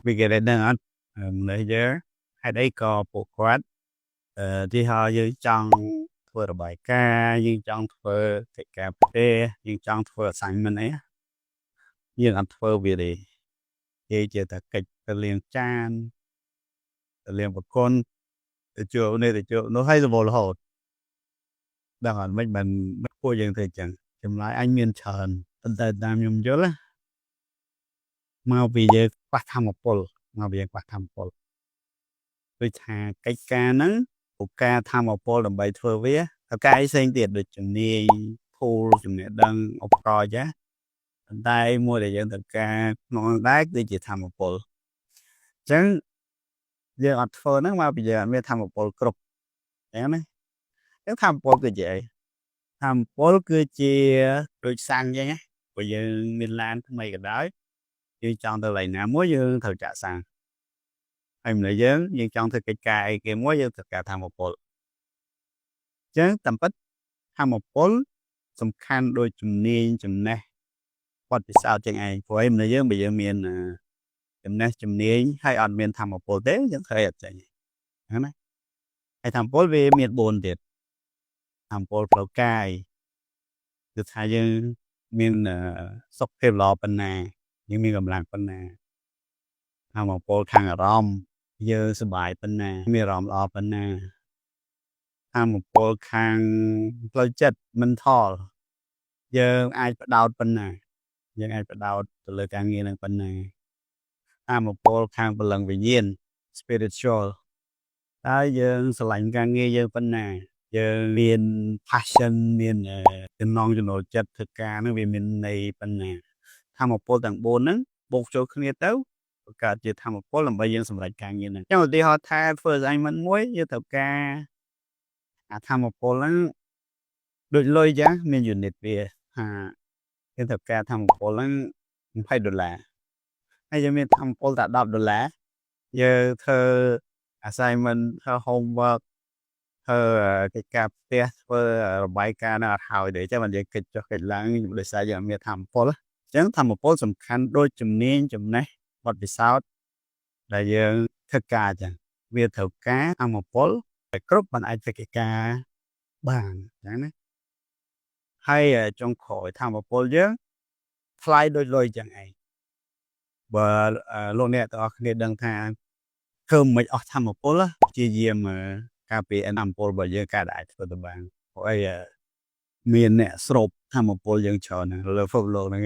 វាគេដឹងអត់មនុស្សយើងហេតុអីក៏ពួកគាត់អឺទីហោយើងចង់ធ្វើរបាយការណ៍យើងចង់ធ្វើកិច្ចការផ្ទះយើងចង់ធ្វើ assignment អីយើងអត់ធ្វើវាទេគេជាតែកិច្ចទៅលាងចានទៅលាងបង្គន់ទៅជួបនេះទៅជួបនោះហើយរវល់រហូតដឹងអត់មិនបានពួកយើងធ្វើអញ្ចឹងចម្លើយអញមានច្រើនប៉ុន្តែតាមខ្ញុំយល់ណាមកពីយើងខ្វះថាមពលមកពីយើងខ្វះថាមពលដូចថាកិច្ចការហ្នឹងឱកាសថាមពលដើម្បីធ្វើវាឱកាសផ្សេងទៀតដូចជំនាញ tool ចំណេះដឹងឧបករណ៍ចាប៉ុន្តែមួយដែលយើងត្រូវការក្នុងដែរគឺជាថាមពលអញ្ចឹងយើងអត់ធ្វើហ្នឹងមកពីយើងអត់មានថាមពលគ្រប់អញ្ចឹងណាអញ្ចឹងថាមពលគឺជាអីថាមពលគឺជាដូចសាំងអញ្ចឹងណាព្រោះយើងមានឡានថ្មីក៏ដោយយើងចង់ទៅកន្លែងណាមួយយើងត្រូវចាក់សាំងហើយមនុស្សយើងយើងចង់ធ្វើកិច្ចការអីគេមួយយើងត្រូវការថាមពលអញ្ចឹងតាមពិតថាមពលសំខាន់ដូចជំនាញចំណេះបទពិសោធន៍ចឹងឯងព្រោះឯមនុស្សយើងបើយើងមានចំណេះជំនាញហើយអត់មានថាមពលទេយើងធ្វើអីអត់ចេញហ្នឹងណាហើយថាមពលវាមាន4ទៀតថាមពលផ្លូវកាយគឺថាយើងមានសុខភាពល្អប៉ុណ្ណាយើងមានកម្លាំងប៉ុណ្ណាថាមពលខាងអារម្មណ៍យើងសប្បាយប៉ុណ្ណាមានអារម្មណ៍ល្អប៉ុណ្ណាថាមពលខាងផ្លូវចិត្ត mental យើងអាចផ្ដោតប៉ុណ្ណាយើងអាចផ្ដោតទៅលើការងារនឹងប៉ុណ្ណាថាមពលខាងព្រលឹងវិញ្ញាណ spiritual តើយើងស្រឡាញ់ការងារយើងប៉ុណ្ណាយើងមាន passion មានចំណង់ចំណូលចិត្តធ្វើការហ្នឹងវាមានន័យប៉ុណ្ណាថាមពលទាំង4ហ្នឹងបូកចូលគ្នាទៅបង្កើតជាថាមពលដើម្បីយើងសម្រេចការងារហ្នឹងចឹងឧទាហរណ៍ថាធ្វើ assignment មួយយើងត្រូវការអាថាមពលហ្នឹងដូចលុយចឹងមាន unit វាថាយើងត្រូវការថាមពលហ្នឹង20ដុល្លារហើយយើងមានថាមពលតែ10ដុល្លារយើងធ្វើ assignment ធ្វើ homework ធ្វើកិច្ចការផ្ទះធ្វើរបាយការណ៍នៅអត់ហើយទេអញ្ចឹងបានយើងកិច្ចចុះកិច្ចឡើងដោយសារយើងអត់មានថាមពលអញ្ចឹងថាមពលសំខាន់ដូចជំនាញចំណេះបទពិសោធន៍ដែលយើងធ្វើការអញ្ចឹងវាត្រូវការថាមពលតែគ្រប់បានអាចធ្វើកិច្ចការបានអញ្ចឹងណាហើយចុងក្រោយថាមពលយើងថ្លៃដូចលុយចឹងឯងបើលោកអ្នកទាំងអស់គ្នាដឹងថាធ្វើមិនអស់ថាមពលព្យាយាមការពារថាមពលរបស់យើងការដែលអាចធ្វើទៅបានព្រោះអីមានអ្នកស្រូបថាមពលយើងច្រើនណាស់លើពិភពលោកហ្នឹង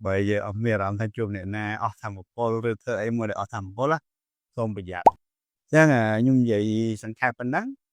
បើយើងអត់មានអារម្មណ៍ថាជួបអ្នកណាអស់ថាមពលឬធ្វើអីមួយដែលអស់ថាមពលសូមប្រយ័ត្នអញ្ចឹងខ្ញុំនិយាយសង្ខេបប៉ុណ្ណឹង។